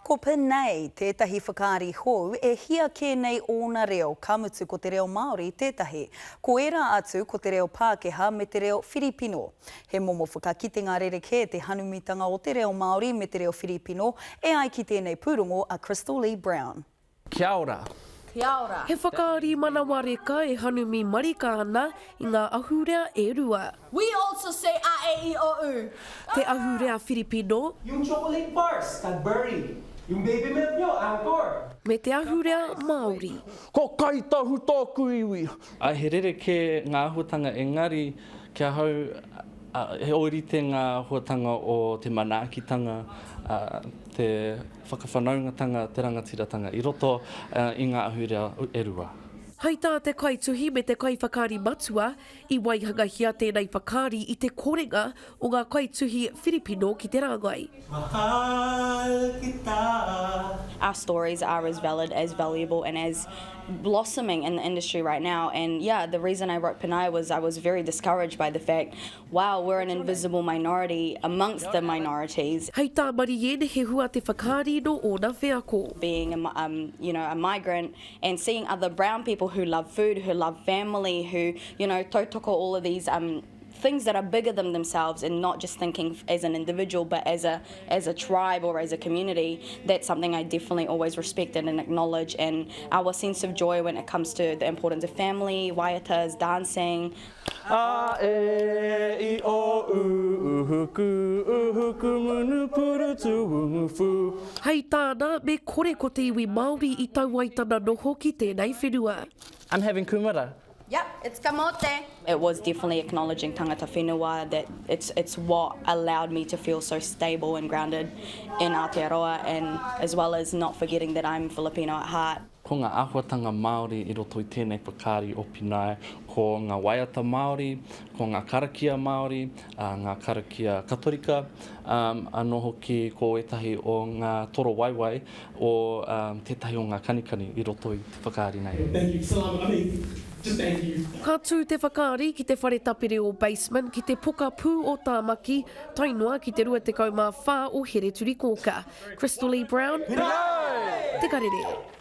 Ko Pinay tētahi whakaari hou e hia kē nei ōna reo, ka mutu ko te reo Māori tētahi. Ko ērā atu ko te reo Pākehā me te reo Whiripino. He momo whakakitenga rerekē te hanumitanga o te reo Māori me te reo Whiripino, e ai ki tēnei pūrongo a Crystal Lee Brown. Kia ora. Kia ora. He whakaari manawa reka e hanumi marika ana i ngā ahurea e rua. We also say a e i o u. Te ahurea Whiripino. Yung chocolate bars, Cadbury. Yung baby milk nyo, Anchor. Me te ahurea Māori. Ko Kai Tahu tōku iwi. Āe, he rerekē ngā āhuatanga engari ki ahau he ōrite ngā āhuatanga o te manaakitanga, te whakawhanaungatanga, te rangatiratanga i roto i ngā ahurea e rua. Hei tā te kaituhi me te kaiwhakaari matua, i waihangahia tēnei whakaari i te korenga o ngā kaituhi Whiripino ki te rāngai. Mahal kita. Our stories are as valid, as valuable and as blossoming in the industry right now and yeah the reason I wrote Pinay was I was very discouraged by the fact wow we're an invisible minority amongst the minorities. Hei tā Marienne he hua te whakaari nō ōna wheako. Being a um you know a migrant and seeing other brown people who love food, who love family, who you know tautoko all of these um things that are bigger than themselves and not just thinking as an individual but as a as a tribe or as a community, that's something I definitely always respected and acknowledge and our sense of joy when it comes to the importance of family, waiatas, dancing. A e i o u uhuku uhuku munu puru tu fu. Hei tāna, me kore ko te iwi Māori i tau ai tana noho ki tēnei whenua. I'm having kumara. Yep, it's kamote. It was definitely acknowledging tangata whenua that it's it's what allowed me to feel so stable and grounded in Aotearoa and as well as not forgetting that I'm Filipino at heart. Ko ngā āhuatanga Māori i roto i tēnei whakaari o Pinae, ko ngā waiata Māori, ko ngā karakia Māori, ngā karakia Katorika, anō hoki ko ētahi o ngā toro waiwai o tētahi o ngā kanikani i roto i te whakaari nei. Thank you Salamat I mean just thank you. Ka tū te whakaari ki te whare tapere o Basement ki te pokapū o Tāmaki, tae noa ki te 24 o Hereturikōka. Crystal Lee Brown, Te Karere.